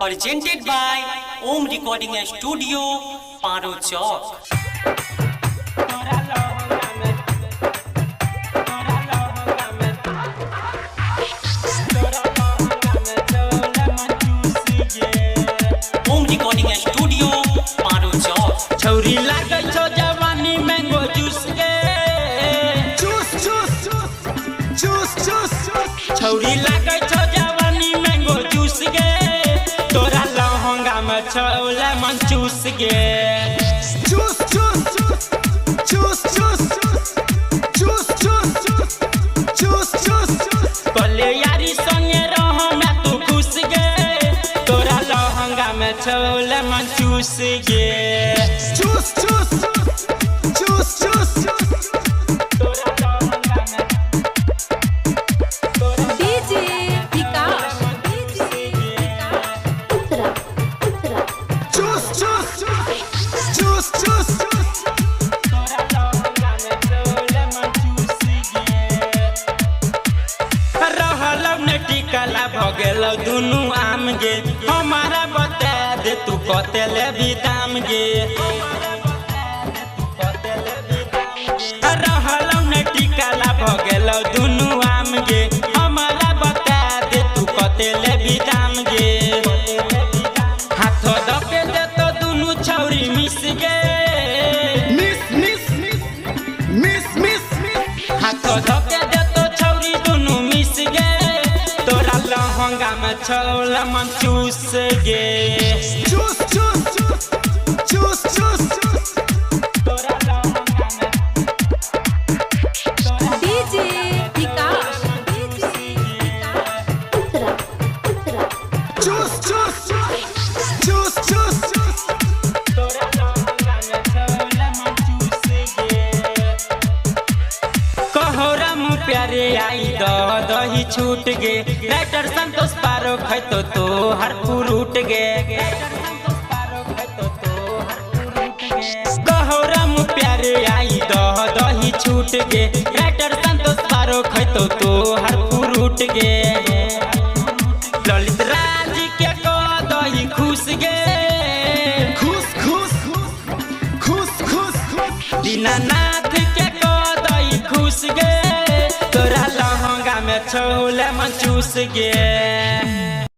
Presented by Om Recording Studio, Paro Chowk. Om Recording Studio, Paro Chowk. छौरी लागै छौ जवानी मैंगो जूस गे। चूस चूस चूस चूस। छौरी लागै छौ जवानी मैंगो जूस गे, तोरा लहंगा में छौ लेमन चूस गे। चूस चूस चूस चूस चूस चूस चूस चूस। कले यारी संगे रह मैं तू खुश गे, तोरा लहंगा में छौ लेमन चूस गे। चूस चूस चूस चूस। तोरा लहंगा में डीजे विकास, डीजे उत्तरा उत्तरा। चूस चूस चूस चूस। तोरा लहंगा में छौ लेमन चूस गे। रहलौ ने टिकला भ गेलौ दुनू आम गे, हमारा बता दे तू कते लेबी दाम गे। रहलौ ने टिकला भ गेलौ दुनू आम गे, हमारा बता दे तू कते लेबी दाम गे। हाथ दके दे तो दुनू छौरी मिस गे। Miss miss miss miss. हाथ धके दे तो छौरी दुनू मिस गे, तोरा लहंगा में छौ लेमन चूस गे। चूस चूस चूस चूस। तोरा लहंगा में डीजे विकास, डीजे उत्तरा उत्तरा। चूस चूस चूस चूस। तोरा लहंगा में छौ लेमन चूस गे। कहोरा मुँह प्यारे आई द दही छूट गे, राइटर संतोष पारो खैतो तो हर फ्रूट गे। कहोरा मुँह प्यारे आई द दही छूट गे, राइटर संतोष पारो खैतो तो हर फ्रूट गे। ललित राज के कह दही खुश गे। खुश खुश खुश खुश। दीनानाथ के कदई खुश गे, तोरा लहंगा में छौ लेमन चूस गे।